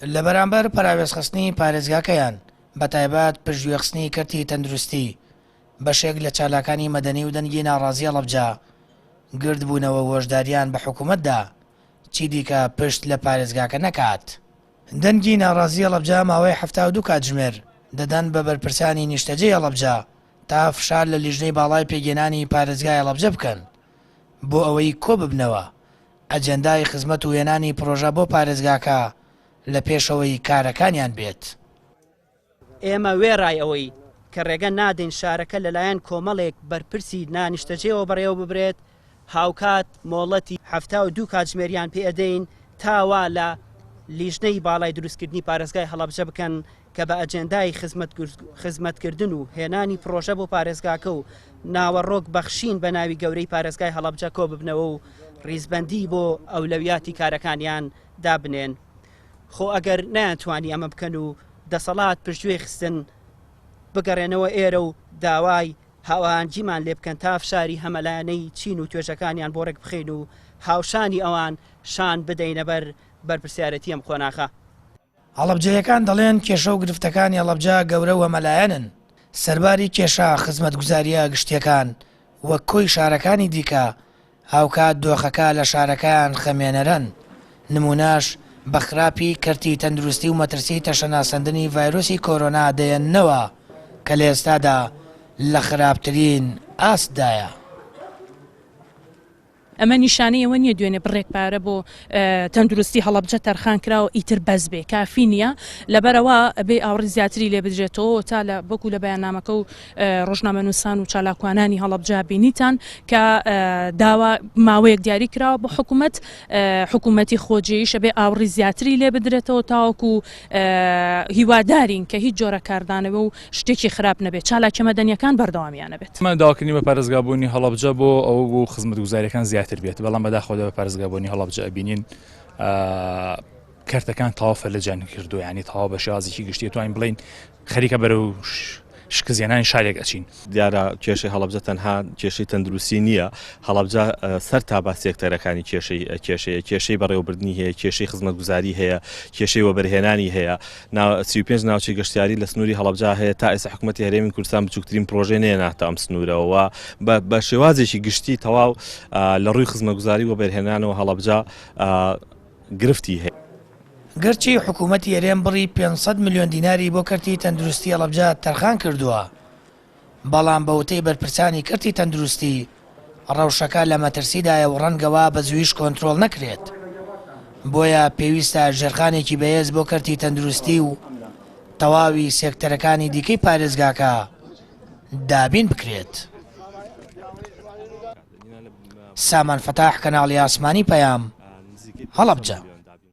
لە بەرامبەر پەراوێزخستنی پارێزگاکەیان، بەتایبەت پشتگوێخستنی کەرتی تەندروستی، بەشێک لە چالاکانی مەدەنی و دەنگی ناڕازی هەڵەبجە گردبوونەوە و هۆشدارییان بە حکومەت دا چیدیکە پشت لە پارێزگاکە نەکات. دەنگی ناڕازی هەڵەبجە ماوەی 72 کاتژمێر دەدەن بە بەرپرسانی نیشتەجێی هەڵەبجە تا فشار لە لیژنەی باڵای پێکهێنانی پارێزگای هەڵەبجە بکەن بۆ ئەوەی کۆببنەوە ئەجێندای خزمەت و هێنانی پرۆژە بۆ پارێزگاکە لە پێشەوەی کارەکانیان بێت. ئێمە وێڕای ئەوەی کە ڕێگە نادەین شارەکە لەلایەن کۆمەڵێک بەرپرسی نانیشتەجێوە بەڕێوەببرێت، هاوکات مۆڵەتی 72 کاتژمێریان پێ ئەدەین تا وا لە لیژنەی باڵای دروستکردنی پارێزگای هەڵەبجە بکەن کە بە ئەجێندای خزمەتکردن و هێنانی پڕۆژە بۆ پارێزگاکە و ناوەڕۆک بەخشین بە ناوی گەورەی پارێزگای هەڵەبجە کۆببنەوە و ڕیزبەندی بۆ ئەولەویاتی کارەکانیان دابنێن. خۆ ئەگەر نەیانتوانی ئەمە بکەن و دەسەڵات پشتگوێی خستن، بگەڕێنەوە ئێرە و داوای هاوئاهەنگیمان لێ بکەن تا فشاری هەمەلایەنەی چین و توێژەکانیان بۆ ڕێکبخەین و هاوشانی ئەوان شان بدەینە بەر بەرپرسیارێتی ئەم قۆناغە. هەڵەبجەیەکان دەڵێن کێشە و گرفتەکانی هەڵەبجە گەورە و هەمەلایەنن، سەرباری کێشە خزمەتگوزارییە گشتییەکان وەک کۆی شارەکانی دیکە، هاوکات دۆخەکە لە شارەکەیان خەمێنەرەن، نموونەش بە خراپی کەرتی تەندروستی و مەترسی تەشەناسەندنی ڤایرۆسی کۆرۆنا دەیەننەوە کە لە ئێستادا لە خراپترین ئاستدایە. ئەمە نیشانەی ئەوە نییە دوێنێ بڕێک پارە بۆ تەندروستی هەڵەبجە تەرخان کراوە ئیتر بەس بێ کافی نییە لەبەرەوە بێ ئاوڕی زیاتری لێ بدرێتەوە تا لە بەکو لە بەیاننامەکە و ڕۆژنامەنووسان و چالاکوانانی هەڵەبجە بینیتان کە داوا ماوەیەک دیاری کراوە بۆ حکوومەت حکوومەتی خۆجێیشە بێ ئاوڕی زیاتری لێ بدرێتەوە تاوەکو هیوادارین کە هیچ جۆرە کاردانەوە و شتێکی خراپ نەبێت چالاکیە مەدەنیەکان بەردەوامیان ئەبێت. ئەمە داواکردنی بە پارێزگابوونی هەڵەبجە بۆ ئەوە بوو خزمەتگوزاریەکان زیاتر بێت، بەڵام بەداخەوە بە پارێزگابوونی هەڵەبجە ئەبینین کەرتەکان تەواو فەلەجیان کردووە، یانی تەواو بە شێوازێکی گشتی توانین بڵێین خەریکە بەرەو شکستهێنانی شارێک ئەچین. دیارە کێشەی هەڵەبجە تەنها کێشەی تەندروستی نییە، هەڵەبجە سەر تا با سێکتەرەکانی کێشەی کێشەیە، کێشەی بەڕێوەبردنی هەیە، کێشەی خزمەتگوزاری هەیە، کێشەی وەبەرهێنانی هەیە، 35 ناوچەی گەشتیاری لە سنووری هەڵەبجە هەیە، تا ئێستا حکوومەتی هەرێمی کوردستان بچووکترین پرۆژەی نەهێناتە ئەم سنوورەوە و بە شێوازێکی گشتی تەواو لە ڕووی خزمەتگوزاری وەبەرهێنانەوە هەڵەبجە گرفتی هەیە. گەرچی حکوومەتی هەرێم بڕی 500 ملیۆن دیناری بۆ کەرتی تەندروستی هەڵەبجە تەرخان کردووە، بەڵام بە وتەی بەرپرسانی کەرتی تەندروستی، ڕەوشەکە لە مەترسیدایە و ڕەنگە وا بە زوویش کۆنترۆڵ نەکرێت. بۆیە پێویستە ژێرخانێکی بەهێز بۆ کەرتی تەندروستی و تەواوی سێکتەرەکانی دیکەی پارێزگاکە دابین بکرێت. سامان فەتاح، کەناڵی ئاسمانی پەیام، هەڵەبجە.